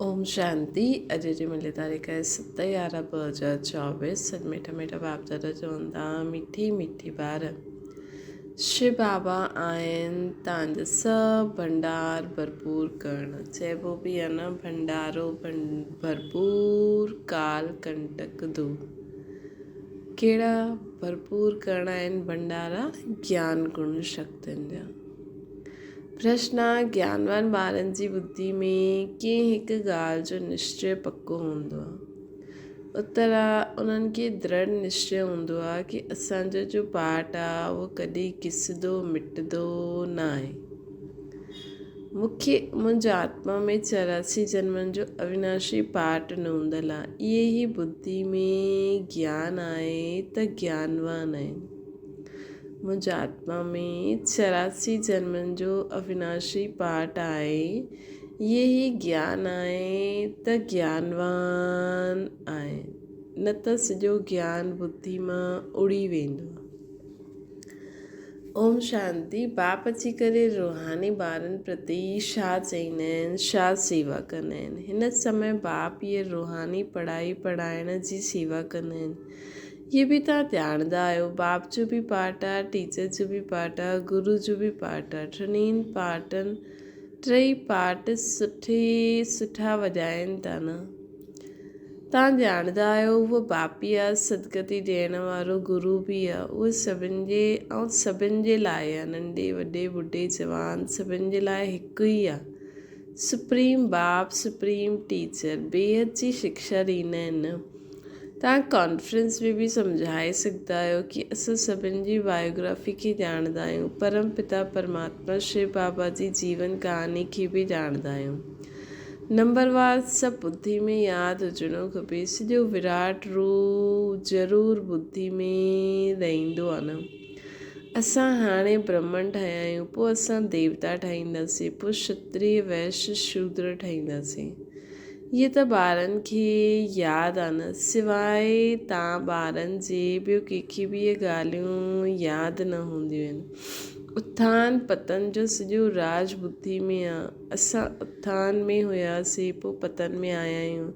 اوم شانتي اڄ جي ملي تاريخ آهي 7/11/2024 سڄ ميٺا ميٺا باپ دادا چون ٿا مٺي مٺي ٻار شو بابا آهن تان جا سڀ ڀنڊار ڀرپور ڪرڻ چئبو به آهي نه ڀنڊارو ڀرپور ڪال ڪنٽڪ دو ڪهڙا ڀرپور ڪرڻا آهن ڀنڊارا گيان گڻ شڪتين جا پرشن، گيانوان ٻارن جي ٻڌي ۾ ڪنهن هڪ ڳالهه جو نشچي پڪو هوندو آهي. اتر، انهن کي درڙ نشچي هوندو آهي ڪي اسان جو جو پاٺ آهي اهو ڪڏهن گسندو مٽندو ناهي. مون کي منهنجي آتما ۾ 84 جنمن جو اويناشي پاٺ نوندل آهي. اهي ئي ٻڌي ۾ گيان آهي ته گيانوان آهن. منهنجي آتما ۾ 84 جنمن جو اويناشي پاٺ آهي. اهي ئي گيان آهي ته گيانوان آهي، نه ته سڄو گيان ٻڌي مان اڙي ويندو آهي. اوم شانتي باپ اچي ڪري روحاني ٻارن پرتي ڇا چئيندا آهن، ڇا سيوا ڪندا آهن. هن سمي باپ اهي روحاني پڙهائي پڙهائڻ جي سيوا ڪندا آهن. اهي به توهان ڄاڻندا آهيو، باپ جو به پارٽ آهي، ٽيچر جو به پارٽ آهي، گرو جو به پارٽ آهي. ٽنهي پارٽن، ٽئي پارٽ سٺي سٺا وڄائين ٿا نه. توهان ڄاڻندا آهيو اهو باپ ئي آهي، سدگتي ڏيڻ وارو گرو به آهي. اهو سڀن جي ۽ سڀن جي لاء آهي، ننڍي وڏي ٻڍي جوان سڀن جي لاء هڪ ئي آهي. سپريم باپ، سپريم ٽيچر، بيحد جي شڪشا ڏيندا آهن نه. توهان ڪانفرنس ۾ به سمجهائي سگهندا آهيو ڪي اسان سڀن جي بايوگرافي کي ڄاڻندا آهيون، پرم پتا پرماتما شو بابا جي جيون ڪهاڻي کي به ڄاڻندا آهيون. نمبر وار سڀ ٻڌي ۾ ياد هجڻو کپي. سڄو وراٽ روپ ضرور ٻڌي ۾ رهندو آهي نه. اسان هاڻي برهمڻ ٺهيا آهيون، پوء اسان ديوتا ٺهينداسين، پوء شتريه، ويش، شودر ٺهينداسين. اهي ته ٻارن کي ياد آ نه، سواء تان ٻارن جي ٻيو ڪنهن کي به اهي ڳالهيون ياد نه هونديون آهن. اٿان پتن جو سڄو راز ٻڌي ۾ آ. اسان اٿان ۾ هياسين، پوء پتن ۾ آيا آهيون.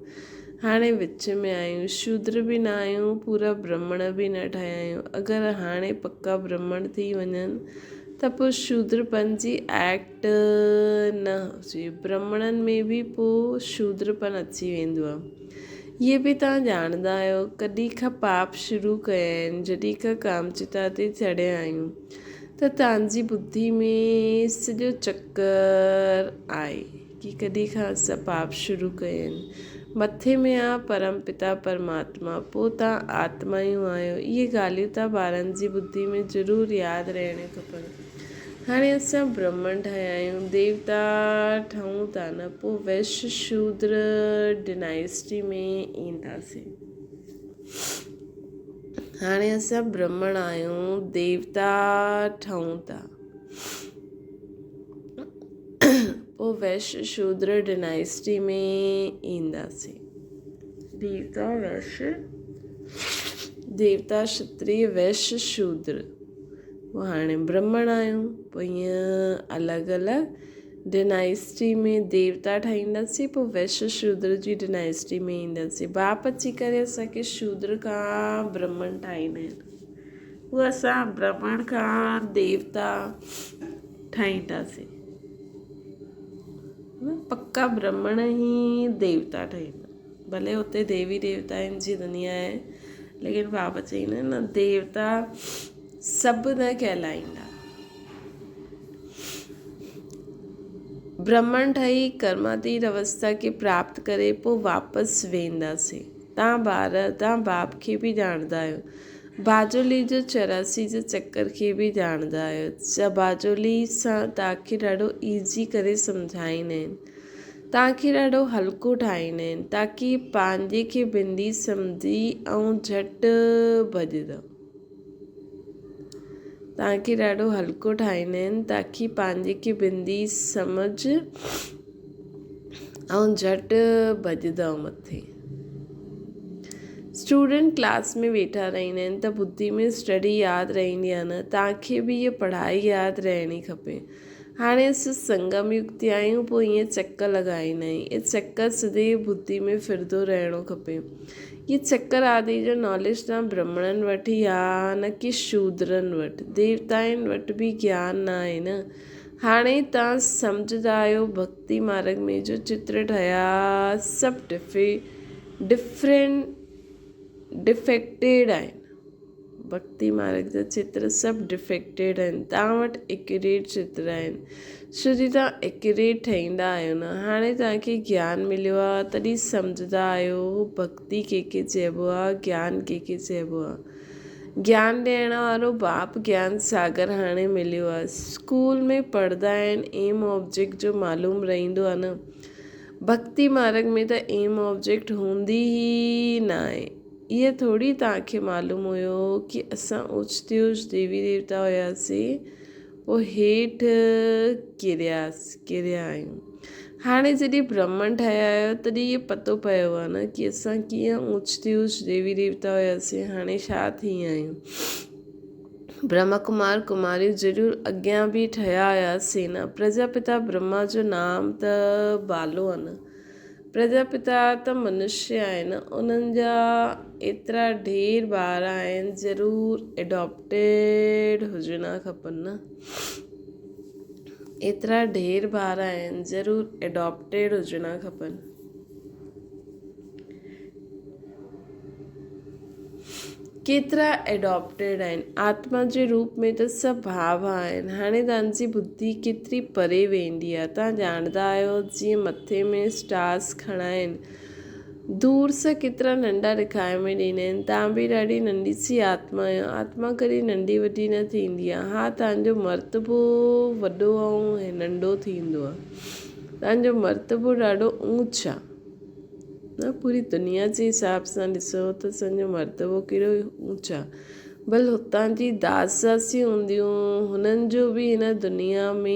هاڻي وچ ۾ آهيون. شودر به نه آهيون، پورا برهمڻ به نه ٺهيا آهيون. اگر هاڻي پڪا برهمڻ ٿي وڃن ته پوء شودرپن جي ايڪٽ نه هجي. برهمڻن ۾ به پوء شودرپن اچي ويندو آهي. اهي به توهان ڄاڻندا آهيو، ڪڏهن کان پاپ شروع ڪيا آهن، جڏهن کان ڪامچتا تي چڙهيا آهيون ته توهان جي ٻڌي ۾ سڄو چڪر آهي ڪي ڪڏهن کان اسان پاپ شروع ڪيا آهن. مٿي ۾ آ پرم پتا پرماتما، پوء توهان آتمايون آهيو. اهي ڳالهيون توهان ٻارن جي ٻڌي ۾ ضرور ياد رهڻيون کپن. هاڻي اسان برهمڻ ٺهيا آهيون، ديوتا ٺهون ٿا نه، پوء ويش شودر ڊنائسٽي ۾ اينداسين. هاڻي اسان برهمڻ آهيون، ديوتا ٺهون ٿا، پوء ويش شودر ڊنائسٽي ۾ اينداسين. ديوتا ويش، ديوتا شتري ويش شودر. پوء هاڻي برهمڻ آهيون پوء ائين الڳ الڳ ڊنائسٽي ۾ ديوتا ٺاهينداسين پوء ويش شودر جي ڊنائسٽي ۾ اينداسين باپ اچي ڪري اسانکي شودر کان برهمڻ ٺاهيندا آهن پوء اسان برهمڻ کان ديوتا ٺاهينداسين پڪا برهمڻ ئي ديوتا ٺهيندا ڀلي اتي ديوي ديوتائن جي دنيا آهي ليڪن بابا چئيندا آهن نه ديوتا سڀ نه ڪهلائيندا. برهمڻ ٺهي ڪرماتيت اوستا کي پراپت ڪري پوء واپس وينداسين. تان ٻار تان باپ کي به ڄاڻندا آهيو. باجولي جو 84 جي چڪر کي به ڄاڻندا آهيو. باجولي سان تان کي ڏاڍو ايزي ڪري سمجهائيندا آهن. توهان کي ڏاڍو هلڪو ٺاهيندا آهن تاڪي پنهنجي کي بندي سمجهي ۽ جهٽ ڀڄندؤ. توهان کي ڏاڍو هلڪو ٺاهيندا آهن تاڪي پنهنجي کي بندي سمجهه ۽ جهٽ ڀڄندؤ مٿي. اسٽوڊنٽ ڪلاس ۾ ويٺا رهندا آهن ته ٻڌي ۾ اسٽڊي ياد رهندي آهي نه توهان کي به اها پڙهائي ياد رهڻي کپي. هاڻي اسين سنگم يگ تي آهيون، پوء ائين چڪر لڳائيندا آهيون. اهي چڪر سديو ٻڌي ۾ ڦرندو رهڻو کپي. هي چڪر آدي جو ناليج نه برهمڻن وٽ ئي آ نه ڪي شودرن وٽ. ديوتائن وٽ به گيان نه آهي نه. هاڻي توهان سمجهندا آهيو ڀڳتي مارڳ ۾ جو چتر ٺهيا سڀ ڊفرينٽ ڊفيڪٽيڊ آهن. ڀڳتي مارڳ جا چتر سڀ ڊفيڪٽيڊ آهن. توهان وٽ ايڪيوريٽ چتر آهن. ڇو جي توهان ايڪيوريٽ ٺهيندا آهيو نه. هاڻي توهان کي گيان مليو آهي تڏهن سمجهندا آهيو ڀڳتي ڪنهن کي چئبو آهي گيان ڪنهن کي چئبو آهي. گيان ڏيڻ وارو باپ گيان ساگر هاڻي مليو آهي. اسڪول ۾ پڙهندا آهن ايم آبجيڪٽ جو معلوم رهندو آهي نه. ڀڳتي مارڳ ۾ ته ايم آبجيڪٽ هوندي ئي ناهي. اهي ٿوري توهان کي معلوم هيو ڪي اسان اوچتي اوچ ديوي ديوتا هياسين پوء هيٺ ڪرياس ڪريا آهيون. هاڻي جڏهن برهمڻ ٺهيا آهيو تڏهن اهي پتو پيو آهي نه ڪي اسان ڪيئن اوچتي اوچ ديوي ديوتا هياسين هاڻي ڇا ٿي ويا آهيون. برهما ڪمار ڪماريون ضرور اڳيان به ٺهيا هياسين نه. پرجاپتا برهما جو نام ته بالو آهي نه. پرجاپتا ته منشي آهن، انهن جا ايترا ڍير ٻار آهن، ضرور ايڊاپٽيڊ هجڻا کپن نه. ايترا ڍير ٻار آهن، ضرور ايڊاپٽيڊ هجڻا کپن. ڪيترا ايڊاپٽيڊ آهن. آتما جي روپ ۾ ته سڀ ڀاء ڀاء آهن. هاڻي توهان جي ٻڌي ڪيتري پري ويندي آهي. توهان ڄاڻندا آهيو جيئن مٿي ۾ اسٽارس کڻا آهن. دور سان ڪيترا ننڍا ڏکائي ۾ ڏيندا آهن. توهان به ڏاڍي ننڍي سي آتما آهيو. آتما ڪڏهن ننڍي وڏي نه ٿيندي آهي. ها توهان جو مرتبو وڏو ۽ ننڍو ٿيندو آهي. توهان جو مرتبو ڏاڍو اونچ آهي. نه پوري دنيا جي حساب سان ڏسو ته اسان جو مرتبو ڪهڙو اونچ آ. ڀل هتان جي داس داسيون هونديون هنن جو به هن دنيا ۾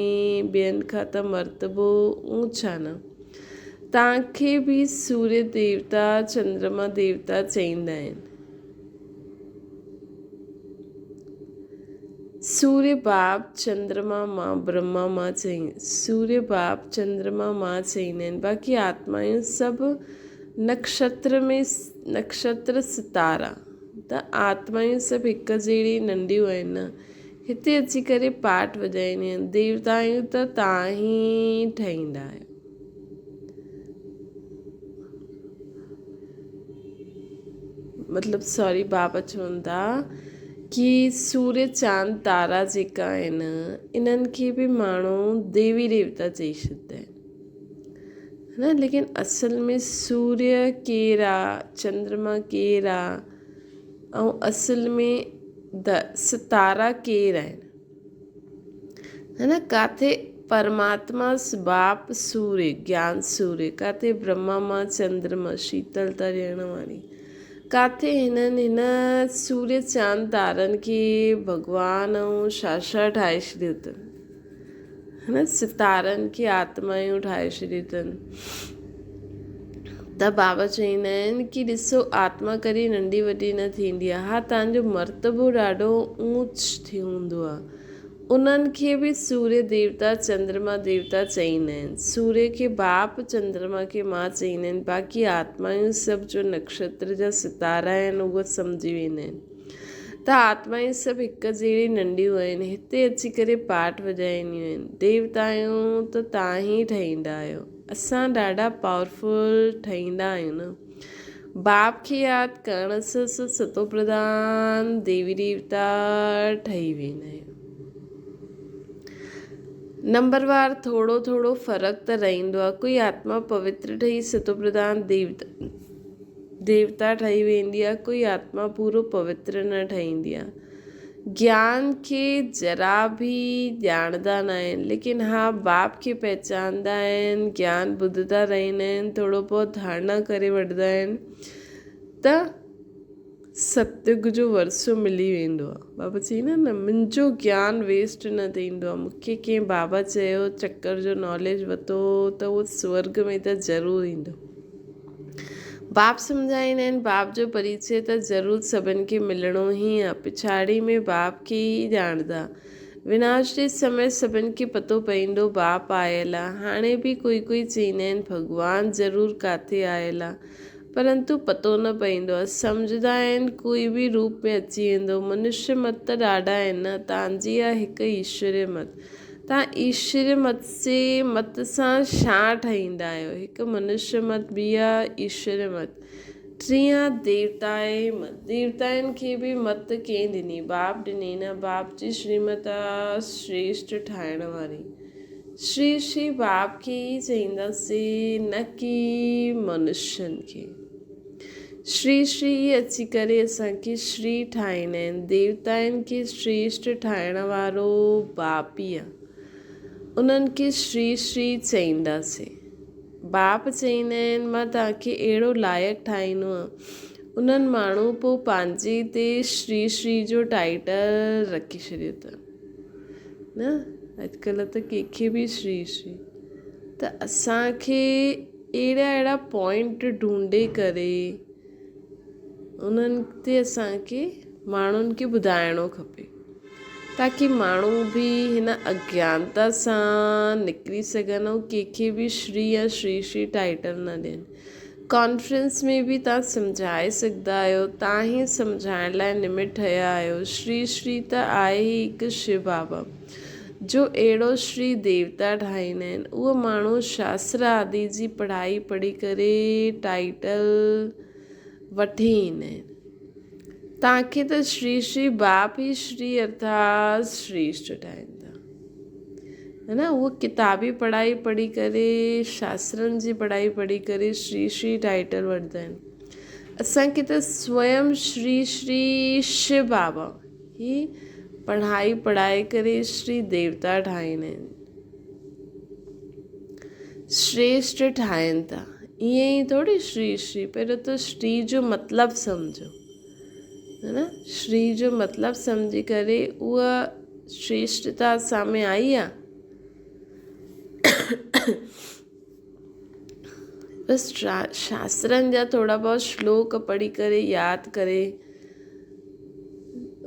ٻين کان ته مرتبو اونچ آ نه. توهان کي به سوريه ديوتا چندرما ديوتا چئيندا آهن. سوريه باپ چندرما مان برهما مان چئي سوريه باپ چندرما مان چئيندا آهن باقي آتمائون سڀ نڪشتر ۾ نڪشتر ستارا ته آتمائون سڀ هڪ جهڙي ننڍيون آهن نه هتي اچي ڪري پاٺ وڄائينديون آهن ديوتائون ته تان ئي ٺهيندا آهيو. مطلب سوري بابا چون ٿا ڪي سوريه چاند تارا جيڪا آهن انهن کي به ماڻهو ديوي ديوتا چئي ڇڏيندا آهن نه ليڪن اصل ۾ سوريه ڪير آ چندرما ڪير آ ۽ اصل ۾ د ستارا ڪير آهن هن ڪاٿي پرماتما باپ سوريه، گيان سوريه، ڪاٿي برهما مان چندرما، شيتلتا ڏيڻ واري، ڪاٿي هنن هن سوريه چاند تارن کي ڀڳوان ۽ شاشا ٺاهي ڇڏيو اٿن. هن ستارن کي آتمايون ٺاهي ڇڏيون اٿن. ته بابا چوندا آهن ڪي ڏسو آتما ڪڏهن ننڍي وڏي نه ٿيندي آهي ها تان جو مرتبو ڏاڍو اونچ ٿي هوندو آهي انهن کي به سوريه ديوتا چندرما ديوتا چئيندا آهن سوريه کي باپ چندرما کي ماء چئيندا آهن باقي آتمايون سڀ جو نڪشتر جا ستارا آهن اهي سمجهي ويندا آهن ته آتمائون سڀ هڪ جهڙي ننڍيون آهن، هتي اچي ڪري پاٺ وڄائينديون آهن. ديوتائون ته توهان ئي ٺهيندا آهيو. اسان ڏاڍا پاورفل ٺهيندا آهيون نه. باپ کي ياد ڪرڻ سان اسان ستوپرڌان ديوي ديوتا ٺهي ويندا آهيون. نمبروار ٿورو ٿورو فرق ته رهندو آهي. ڪوئي آتما پوتر ٺهي ستوپرڌان ديوتا. ديوتا ٺهي ويندي آهي، ڪوئي آتما پورو پوتر نه ٺهيندي آهي. گيان کي ذرا به ڄاڻندا نه آهن، ليڪن ها باپ کي پهچاندا آهن، گيان ٻڌندا رهندا آهن، ٿورو بهت ڌارڻا ڪري وٺندا آهن ته ستيگ جو ورثو ملي ويندو آهي. بابا چئيندا آهن نه منهنجو گيان ويسٽ نه ٿيندو آهي، مون کي ڪنهن بابا چيو چڪر جو ناليج ورتو ته اهو سورڳ ۾ ته ضرور ايندو. باپ سمجهائيندا آهن، باپ جو پريچي ته ضرور سڀن کي ملڻو ئي آ. پڇاڙي ۾ باپ کي ئي ڄاڻندا. وناش جي سمي سڀن کي پتو پئيندو باپ آيل آ. هاڻي به ڪوئي ڪوئي چئيندا آهن ڀڳوان ضرور ڪاٿي آيل آ. پرنتو پتو نه پئيندو آ. سمجهندا آهن ڪوئي به روپ ۾ اچي ويندو. منشيه مت ته ڏاڍا آهن نه. تان جي آ هڪ ايشوريه مت. تان ايشوريه مت جي مت سان ڇا ٺهيندا آهيو. هڪ منشيه مت ٻي آ ايشوريه مت. ٽين آ ديوتائي مت. ديوتائن کي به مت ڪنهن ڏني؟ باپ ڏني نه. باپ جي شريمت آ شريشٺ ٺاهڻ واري. شري شري باپ کي ئي چئينداسين نه ڪي منشين کي. شري شري ئي اچي ڪري اسان کي شري ٺاهيندا آهن. ديوتائن کي شريشٺ ٺاهڻ وارو باپ ئي آ. انهن کي شري شري چئينداسين. باپ چئيندا آهن مان توهان کي اهڙو لائق ٺاهيندو آهيان. انهن ماڻهو پوء پنهنجي تي شري شري جو ٽائيٽل رکي ڇڏيو اٿن نه اڄڪلهه ته ڪنهن کي به شري شري ته اسان کي اهڙا اهڙا پوائنٽ ڍونڍي ڪري انهن تي اسان کي ماڻهن کي ٻڌائڻو کپي تاڪي ماڻهو به هن اگيانتا سان نڪري سگهن ۽ ڪنهن کي به شري يا شري شري ٽائيٽل نه ڏين. ڪانفرنس ۾ به توهان سمجهائي سگهندا آهيو، توهان ئي سمجهائڻ لاء نمت ٺهيا آهيو. شري شري ته آهي ئي هڪ شو بابا، جو اهڙو شري ديوتا ٺاهيندا آهن. اهو ماڻهو شاستر آدي جي پڙهائي پڙهي ڪري ٽائيٽل وٺي ايندا آهن. توهان کي ته شري شري باپ ئي شري ارٿات شريشٽ ٺاهين ٿا. هي نه اهو ڪتابي پڙهائي پڙهي ڪري شاسترن جي پڙهائي پڙهي ڪري شري شري ٽائيٽل وٺندا آهن. اسان کي ته سويم شري شري شو بابا ئي پڙهائي پڙهائي ڪري شري ديوتا ٺاهيندا آهن. شريشٽ ٺاهين ٿا. ائين ئي ٿوري شري شري پهريون ته شري جو مطلب سمجهو هي نه شري جو مطلب سمجهي ڪري اها شريشٽتا اسان ۾ آئي آ بس شاسترن جا ٿورا بهت شلوڪ پڙهي ڪري ياد ڪري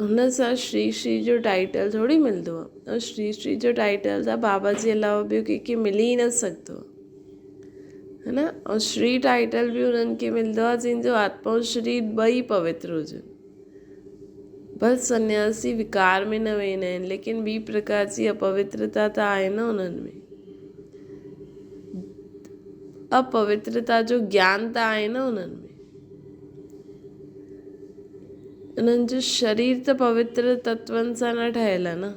هن سان شري شري جو ٽائيٽل ٿوري ملندو آهي ۽ شري شري جو ٽائيٽل ته بابا جي علاوه ٻيو ڪنهن کي ملي ئي نه سگهندو آهي نه ۽ شري ٽائيٽل به انهن کي ملندو آهي جن جو آتما ۽ شرير ٻئي پوتر هجن ڀل سنياسي وڪار ۾ نه ويندا آهن ليڪن ٻي پرڪار جي اپوترتا ته آهي نه انهن ۾ اپوترتا جو گيان ته آهي نه انهن ۾. انهن جو شرير ته پوتر تتون سان نه ٺهيل آهي نه.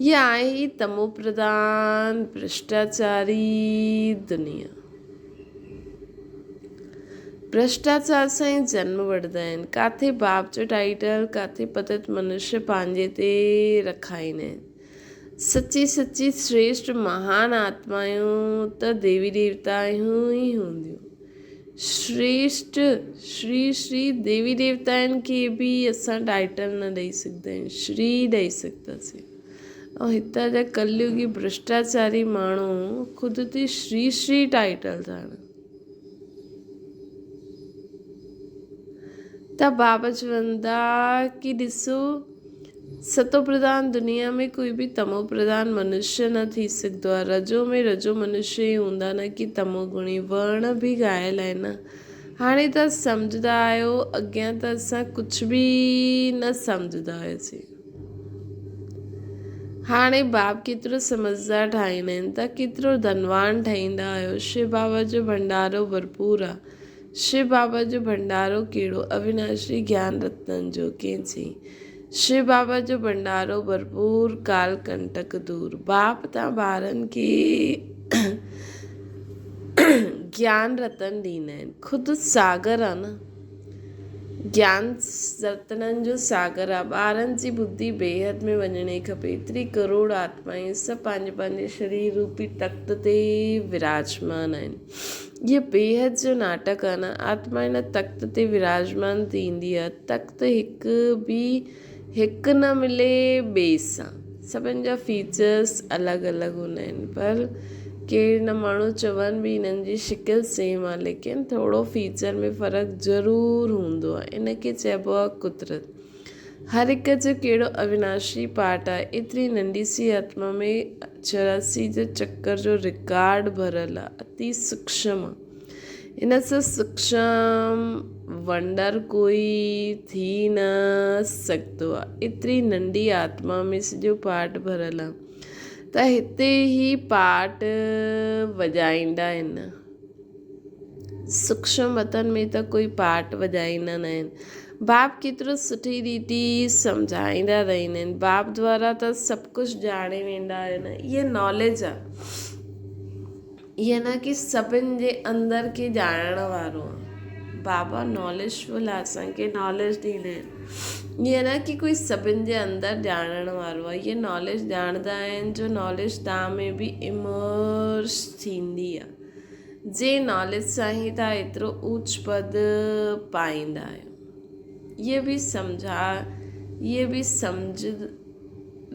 هيء آهي ئي تمو پرڌان ڀرشٽاچاري دنيا. ڀرشٽاچار سان ئي جنم وٺندا آهن. ڪاٿي باپ جو ٽائيٽل، ڪاٿي پتت منشيه پنهنجي تي رکائيندا آهن. سچي سچي شريشٽ مهان آتمائون ته ديوي ديوتائون ئي هونديون. شريشٽ شري شري ديوي ديوتائن کي به اسان ٽائيٽل نه ڏئي سگهندا آهيون شري ئي ڏئي سگهنداسين ۽ هتان جا ڪليوگي ڀرشٽاچاري ماڻهو خود تي شري شري ٽائيٽل ٿا هڻن. ته بابا چوندا ڪي ڏسو ستو پرڌان دنيا ۾ ڪوئي به تمو پرڌان منشيه نه ٿي سگهندو آهي. رجو ۾ رجو منشيه ئي هوندا نه ڪي تمو گڻي. ورڻ به گهايل آهن نه. هاڻي ته سمجهندا آهيو اڳيان ته اسان ڪجهه به نه سمجهندا هياسين. هاڻي باپ ڪيترو سمجهدار ٺاهيندا آهن ته ڪيترو ڌنوان ٺهيندا آهيو. شو بابا جو ڀنڊارو ڀرپور آهي. شو بابا جو ڀنڊارو ڪهڙو؟ اويناشي گيان رتنن جو. ڪنهن چئي؟ شو بابا جو ڀنڊارو ڀرپور ڪال ڪنٽڪ دور. باپ تان ٻارن کي گيان رتن ڏيندا آهن. خود ساگر آ نه. گيان رتنن جو ساگر آ. ٻارن جي ٻڌي بيحد ۾ وڃڻي کپي. ايتري ڪروڙ آتمائون سڀ پنهنجي پنهنجي شرير روپي تخت تي وراجمان آهن. هيء بيحد جو ناٽڪ آ نه. آتما ان تخت تي وراجمان ٿيندي آ. تخت هڪ به هڪ نه ملي ٻئي سان. سڀن جا فيچرس الڳ الڳ هوندا آهن پر ڪي نه ماڻهو چون به انهن جي شڪل سيم آ ليڪن ٿورو فيچر ۾ فرق ضرور هوندو آ. ان کي چئبو آ قدرت. هر هڪ جو ڪهڙو اوناشي پاٺ آهي. ايتري ننڍي سي آتما ۾ 84 جو چڪر جو رڪارڊ ڀريل آهي. اتي سوڪشم آهي. ان سان سوڪشم ونڊر ڪوئي ٿي نه سگهندو آهي. ايتري ننڍي آتما ۾ سڄو پاٺ ڀريل آهي ته هتي هي پاٺ وڄائيندا آهن. سوڪشم وطن ۾ ته ڪوئي پاٽ وڄائيندا نه آهن. باپ ڪيترو سٺي ريتي سمجهائيندا رهندا آهن. باپ دوارا ته سڀ ڪجهه ڄاڻي ويندا آهيو نه. اها ناليج آهي. اها نه ڪي سڀن جي اندر کي ڄاڻڻ وارو آهي. بابا ناليج فل آهي اسان کي ناليج ڏيندا آهن. اها نه ڪي ڪوئي سڀن جي اندر ڄاڻڻ وارو آهي. اها ناليج ڄاڻندا آهن جو ناليج توهان ۾ به امرس ٿيندي آهي. جي ناليج سان ئي توهان ايترو اوچ پد پائيندا آهيو. اهي به سمجها اهي به سمجهه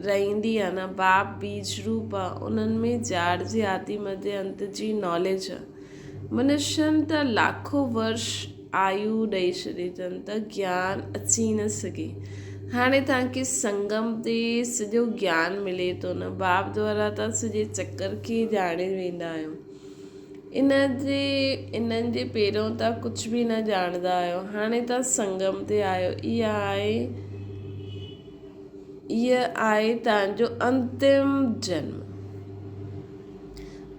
رهندي آهي نه باپ بيج روپ آهي انهن ۾ جاڙ جي آدي مڌي انت جي ناليج آهي. منشين ته لاکو ورش آيو ڏئي ڇڏي اٿن ته گيان اچي نه سگهي. هاڻي توهان کي سنگم تي سڄو گيان ملي ٿو نه باپ دوارا توهان سڄي چڪر کي ڄاڻي ويندا آهيو. ان جي انهن جي پهريون توهان ڪجهه به نه ڄاڻندا آهيو. هاڻي توهان سنگم تي آهيو. اها آهي اها آهي توهان جو انتم جنم.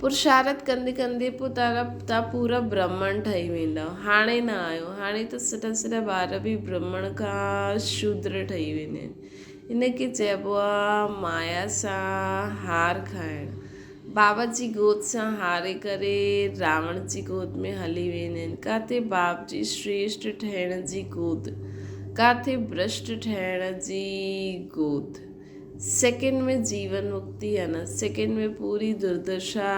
پرشارٿ ڪندي ڪندي پوء توهان پورا برهمڻ ٺهي ويندؤ. هاڻي نه آهيو. هاڻي ته سٺا سٺا ٻار به برهمڻ کان شودر ٺهي ويندا آهن. ان کي چئبو آهي مايا سان هار کائڻ. بابا جي گود سان هاري ڪري راوڻ جي گود ۾ هلي ويندا آهن. ڪاٿي باپ جي شريشٽ ٺهڻ جي گود، ڪاٿي ڀرشٽ ٺهڻ جي گود. سيڪنڊ ۾ جيون مڪتي آهي نه، سيڪنڊ ۾ پوري دردشا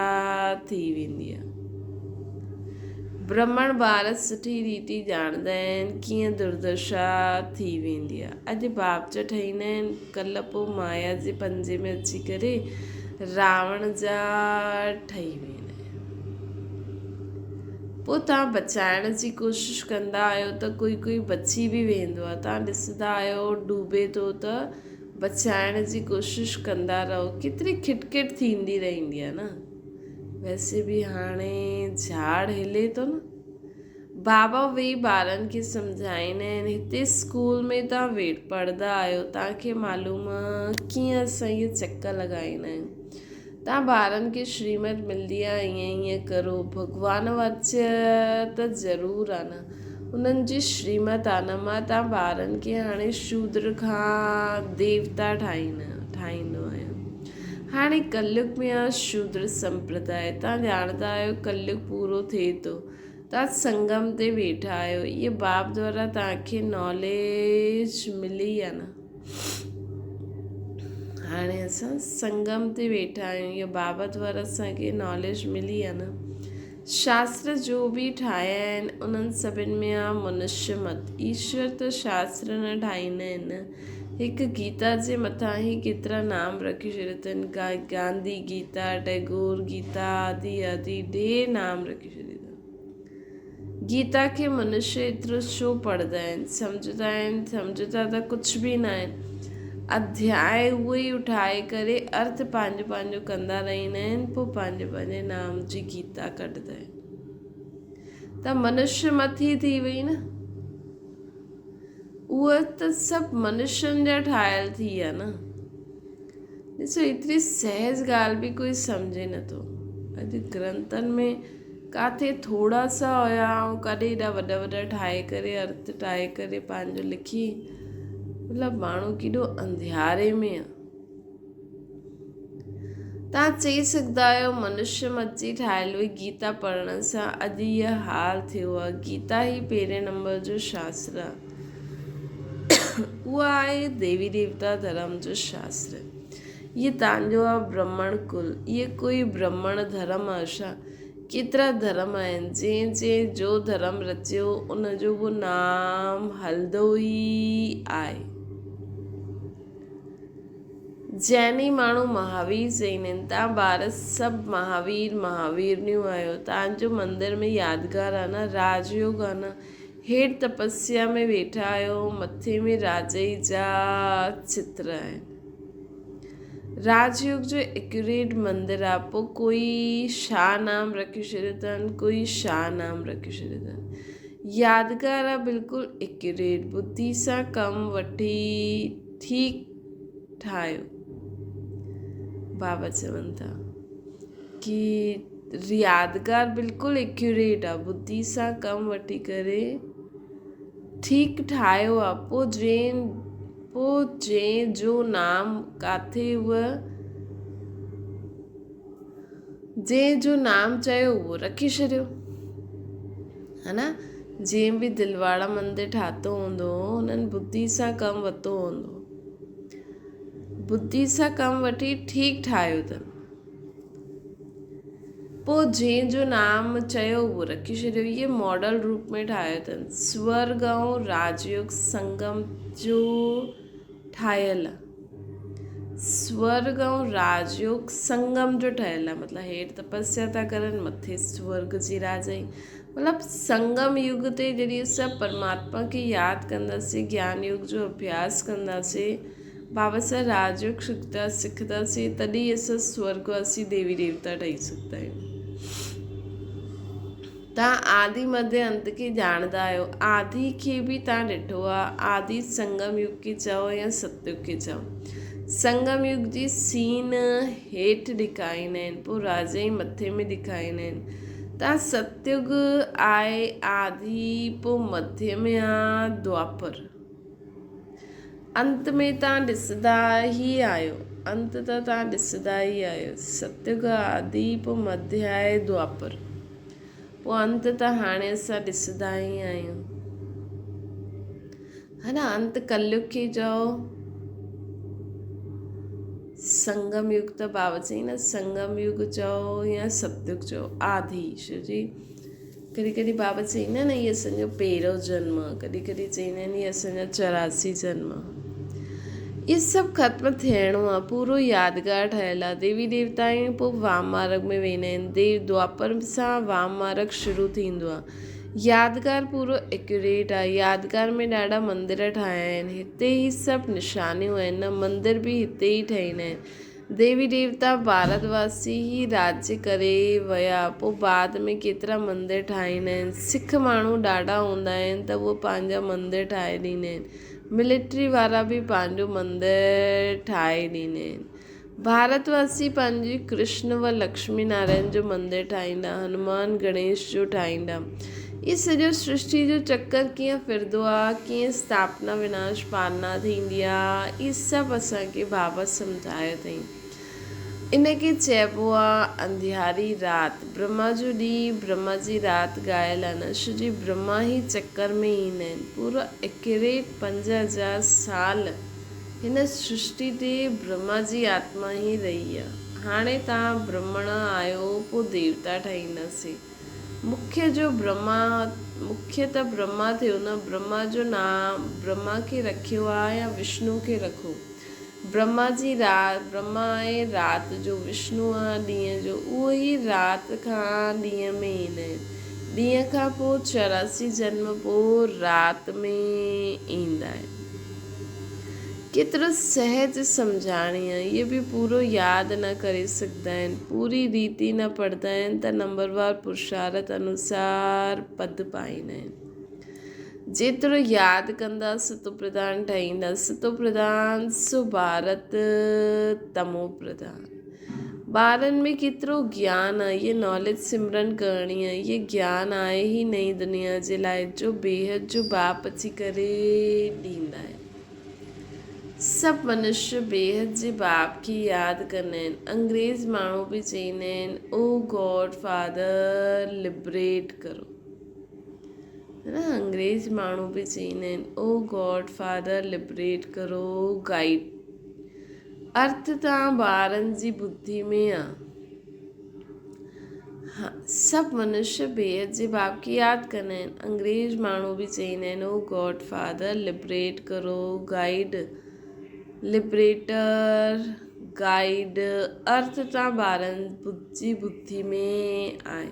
ٿي ويندي آهي. برهمڻ ٻار سٺي ريتي ڄاڻندا آهن ڪيئن دردشا ٿي ويندي آهي. اڄ باپ جا ٺهيندا آهن، ڪلهه پوء مايا جي پنجي ۾ اچي ڪري راوڻ جا ٺهي ويندا آهن. پوء توهان بچائڻ جي ڪوشش ڪندا آهيو ته ڪوئي ڪوئي بچي به ويندو آهي. توهان ڏسندا آهيو ڊوبي ٿو ته بچائڻ جي ڪوشش ڪندا رهو. ڪيتري کٽ کٽ ٿيندي رهندي آهي نه. ويسي به هاڻي جهاڙ هلي ٿو نه. بابا ويهي ٻارن کي سمجهائيندا آهن، هتي اسڪول ۾ توهان ويٺ پڙهندا آهيو، توهان کي معلوم ڪيئن اسان اهي چڪ لڳائيندا آهيون. توهان ٻارن کي شريمت ملندي آهي ائين ائين ڪرو. ڀڳوان واچ ته ضرور آهي نه. انهن جي شريمت آهي نه. مان توهان ٻارن کي هاڻي شودر کان ديوتا ٺاهيندو آهيان. هاڻي ڪليگ ۾ آهي شودر سمپرداء. توهان ڄاڻندا آهيو ڪليگ پورو ٿئي ٿو. توهان سنگم تي ويٺا آهيو. اهي باپ دوارا توهان کي ناليج ملي آهي نه. هاڻي اسان سنگم تي ويٺا آهيون. اهي بابا دوارا اسان کي ناليج ملي آهي نه. شاستر جو به ٺاهيا آهن انهن سڀن ۾ آهي منشيه مت. ايشور ته شاستر نه ٺاهيندا آهن نه. هڪ گيتا جي مٿان ئي ڪيترا نام رکي ڇڏيا اٿن. گانڌي گيتا، ٽئگور گيتا آدي آدي ڍير نام رکي ڇڏيا اٿن. گيتا کي منشيه ايترو ڇو پڙهندا آهن، سمجهندا آهن، سمجهندا ته ڪجهه به نه آهن. اڌياء اهو ئي اٺائي ڪري ارٿ پنهنجو پنهنجو ڪندا رهندا آهن، پوء پنهنجي پنهنجي نام جي گيتا ڪڍندا آهن. ته منشيه مت ئي ٿي وئي نه. اهي ته سڀ منشين جا ٺاهيل ٿي ويا نه. ڏسو ايتري سهج ڳالهه به ڪوئي سمجهي نٿو. اڄ گرنٿن ۾ ڪاٿي ٿورا سا هيا ۽ ڪاڏي ايڏا وڏا وڏا ٺاهي ڪري ارٿ ٺاهي ڪري پنهنجو لکي مطلب ماڻهو ڪيڏو انڌياري ۾ آ. توهان چئي سگهندا آهيو منشيه مت جي ٺاهيل هئي گيتا پڙهڻ سان اڄ هيء حال ٿيو آهي. گيتا ئي پهرين نمبر جو شاستر آهي. اهو آهي ديوي ديوتا ڌرم جو شاستر. هيء توهان جو آهي برهمڻ ڪل. هيء ڪوئي برهمڻ ڌرم آهي ڇا؟ ڪيترا ڌرم آهن. جنهن جنهن جو ڌرم رچيو ان جو به نام هلندو ئي آهي. جيني ماڻهو مهاوير چئيندا آهن. توهان ٻار سڀ مهاوير مهاويرنيون آهيو. توهان جو مندر ۾ يادگار آهي نه، راج يوگ آهي نه. هيٺ تپسيا ۾ ويٺا آهيو، مٿي ۾ راجئي جا چتر آهن. راج يوگ جو ايڪيوريٽ مندر آ، پوء ڪوئي شا نام رکي ڇڏيو اٿن، ڪوئي شا نام رکي ڇڏيو اٿن. يادگار آ بلڪل ايڪيوريٽ. ٻڌي سان ڪم وٺي ٺيڪ ٺاهيو. بابا چون ٿا. ڪي يادگار بلڪل ايڪيوريٽ آ ٻڌي سان ڪم وٺي ڪري ٺيڪ ٺاهيو آ پو جين پو جين جو نام ڪاٿي هو جنهن جو نام چيو اهو رکي ڇڏيو ها نه جنهن به دلواڙا مندر ٺاتو هوندو هنن ٻڌي سان ڪم ورتو هوندو ٻڌي سان ڪم وٺي ٺيڪ ٺاهيو اٿن پوء جنهن جو نام چيو اهو رکي ڇڏيو. اهي ماڊل روپ ۾ ٺاهيو اٿن. سورڳ ۽ راجيوگ سنگم جو ٺاهيل آهي. سورڳ ۽ راجيوگ سنگم جو ٺهيل آهي. مطلب هيٺ تپسيا ٿا ڪرن مٿي سورڳ جي راجائي. مطلب سنگم يگ تي جڏهن اسان پرماتما کي ياد ڪنداسين، گيان يوگ جو اڀياس ڪنداسين، بابا سان راجيوگ سکتا سکنداسين تڏهن ئي اسان سورڳواسي ديوي ديوتا ٺهي سگهندا آهيون. توهان آدي مڌي انت کي ڄاڻندا آهيو. آدي کي به توهان ڏٺو آهي. آدي سنگم يگ کي چئو يا ستيگ کي چئو. سنگم يگ جي سين هيٺ ڏيکاريندا آهن پوء راجا ئي مٿي ۾ ڏيکاريندا آهن. توهان ستيگ آهي آدي پوء مڌي ۾ آ دوآپر. انت ۾ تان ڏسندا ئي آهيو. انت ته تان ڏسندا ئي آهيو. ستيگ آدي پوء مڌيه آهي دوآپر. پوء انت ته هاڻي اسان ڏسندا ئي آهيون. ها نه انت ڪليگ کي چئو. سنگم يگ ته بابا چئي نه سنگم يگ چئو يا ستيگ چئو آدي شو جي. ڪڏهن ڪڏهن بابا چئيندا آهن هي اسان جو پهريون جنم آهي ڪڏهن ڪڏهن چئيندا آهن هي اسان جا 84 جنم آهي اهي سڀ ختم ٿيڻو آهي پورو يادگار ٺهيل آهي ديوي ديوتا آهيون پوء وام مارگ ۾ ويندا آهن ديو دوآپر سان وام مارگ شروع ٿيندو آهي يادگار پورو ايڪيوريٽ آهي يادگار ۾ ڏاڍا مندر ٺاهيا آهن هتي هي سڀ نشانيون آهن نه مندر به هتي ئي ٺهيندا آهن ديوي ديوتا ڀارت واسي هي راڄ ڪري ويا پوء بعد ۾ ڪيترا مندر ٺاهيندا آهن سک ماڻهو ڏاڍا هوندا آهن ته اهي پنهنجا مندر ٺاهي ڏيندا آهن ملٽري وارا به پنهنجو مندر ٺاهي ڏيندا آهن ڀارت واسي پنهنجي ڪرشن و لڪشمي نارائڻ جو مندر ٺاهيندا هنومان گڻيش جو ٺاهيندا هي سڄو سرشٽي جو چڪر ڪيئن ڦرندو آ، ڪيئن اسٿاپنا وناش پالنا ٿيندي آ، اهي سڀ اسان کي بابا سمجهايو اٿئين. ان کي چئبو آ انڌياري رات. برهما جو ڏينهن، برهما جي رات ڳايل آ نه، ڇو جي برهما ئي چڪر ۾ ايندا آهن. پورا ايڪيوريٽ 5000 سال هن سرشٽي تي برهما جي آتما ئي رهي آ. هاڻي توهان برهمڻ آهيو پوء ديوتا ٺهينداسين. مکيه جو برهما، مکيه ته برهما ٿيو نه، برهما جو نام، برهما کي رکيو آ يا وشنو کي رکو؟ برهما جي رات، برهما آهي رات جو، وشنو آ ڏينهن جو، اهو ئي رات کان ڏينهن ۾ ايندا آهن، ڏينهن کان پوء 84 جنم پوء رات ۾ ايندا آهن. ڪيترو سهج سمجهاڻي آ، اهي به پورو ياد نه ڪري سگهندا آهن، پوري ريتي نه پڙهندا آهن ته نمبروار پرشارٿ انوسار پد پائيندا آهن. جيترو ياد ڪندا ستو پرڌان ٺهيندا، ستو پرڌان سو ڀارت تمو پرڌان. ٻارن ۾ ڪيترو گيان آ، اهي ناليج سمرن ڪرڻي آ، اهي گيان آهي ئي نئين دنيا جي لاء جو بيحد جو باپ اچي ڪري ڏيندا آهن. سڀ منشيه بيحد جي باپ کي ياد ڪندا آهن. انگريز ماڻهو به چئيندا آهن او گاڊ فادر لبريٽ ڪرو. نه انگريز ماڻهو به چئيندا آهن او گاڊ فادر لبريٽ ڪرو گائيڊ. ارٿ تان ٻارن جي ٻڌي ۾ آ. ها سڀ منشيه بيحد جي باپ کي ياد ڪندا آهن. انگريز ماڻهو به چئيندا آهن او گاڊ فادر لبريٽ ڪرو گائيڊ لبريٽر گائيڊ ارٿ تان ٻارن جي ٻڌي ۾ آهي.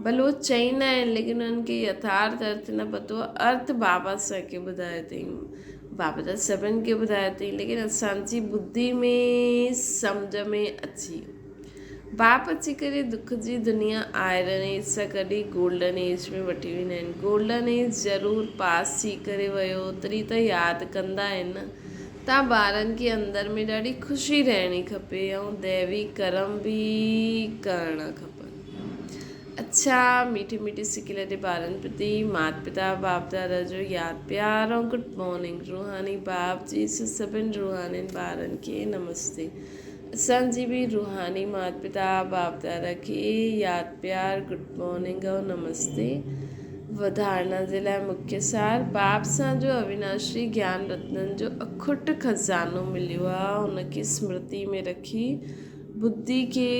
ڀلي هو چئيندا آهن ليڪن انهن کي يٿارٿ ارٿ نه پتو آهي. ارٿ بابا اسان کي ٻڌايو اٿئي. بابا ته سڀن کي ٻڌايو اٿئي ليڪن اسان جي ٻڌي ۾ سمجهه ۾ اچي ويو. باپ اچي ڪري دک جي دنيا آئرن ايج سان ڪڍي گولڊن ايج ۾ وٺي ويندا آهن. گولڊن ايج ضرور پاس ٿي ڪري ويو تڏهن ته ياد ڪندا آهن نه. تان ٻارن کي اندر ۾ ڏاڍي خوشي رهڻي کپي ۽ ديوي ڪرم به ڪرڻا کپن. اڇا ميٺي ميٺي سڪي لڏي ٻارن پرتي مات پتا باپ دادا جو ياد پيار ۽ گڊ مارننگ روحاني باپ جي سڀن روحانين ٻارن کي نمستي اسان جي به روحاني مات پتا باپ دادا کي ياد پيار گڊ مارننگ ۽ نمستي وڌارڻا جي لاء مکيه سار باپ سان جو اويناشي گيان رتنن جو اکٽ خزانو مليو آ ان کي سمرتي ۾ رکي ٻڌي کي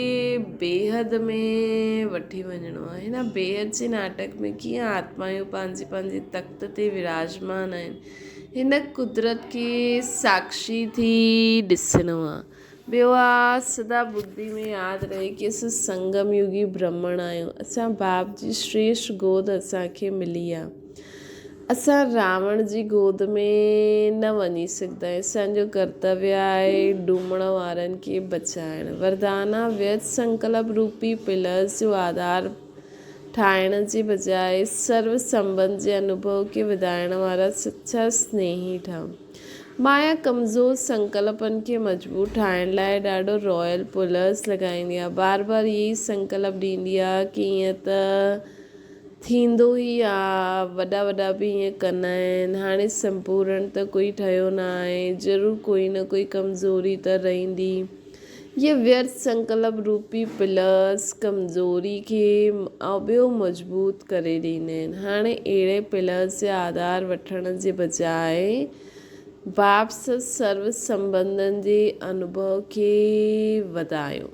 بيحد ۾ وٺي وڃڻو آهي. هن بيحد جي ناٽڪ ۾ ڪيئن آتمائون پنهنجي پنهنجي تخت تي وراجمان آهن. هن قدرت کي ساکشي ٿي ڏسڻو آهي. ٻيو آ سدا ٻڌي ۾ ياد رهي ڪي اسان سنگم يوگي برهمڻ آهيون. اسان باپ جي شريشٽ گود اسان کي ملي آهي. اسان راوڻ جي گود ۾ نه وڃي سگهندا آهيون. اسان جو ڪرتويه آهي ڊومڻ وارن کي بچائڻ. وردانا ويرٿ سنڪلپ روپي پلرز جو آڌار ٺاهڻ جي بجاء سرو سنٻنڌ جي انوڀو کي وڌائڻ وارا سچا سنيهي ٺهو. مايا ڪمزور سنڪلپن کي مضبوط ٺاهڻ لاء ڏاڍو رائل پلرز لڳائيندي آهي. بار بار اهي ئي سنڪلپ ڏيندي آهي ڪي ائين ته ٿيندو ئي آ، وڏا وڏا به ائين ڪندا آهن، هاڻي سمپورڻ ته ڪوئي ٺهيو نه آهي، ضرور ڪوئي نه ڪوئي ڪمزوري ته رهندي. اهي ويرٿ سنڪلپ روپي پلرز ڪمزوري کي ٻيو مضبوط ڪري ڏيندا آهن. هاڻي اهڙي پلرز جي آڌار وٺڻ جي بجاء باپ سان سرو سنٻنڌن جي انوڀو کي وڌايو.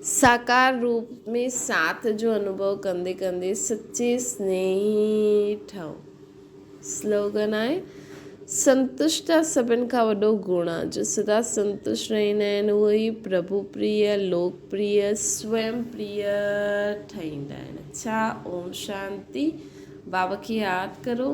ساڪار روپ ۾ ساٿ جو انوڀو ڪندي ڪندي سچي سنيهي ٺهو. سلوگن آهي، سنتشٽا سڀن کان وڏو گڻ آهي، جو سدا سنتشٽ رهندا آهن اهي ئي پرڀو پريه، لوڪ پريه، سوئم پريه ٺهيندا آهن. اڇا اوم شانتي. بابا کي ياد ڪرو.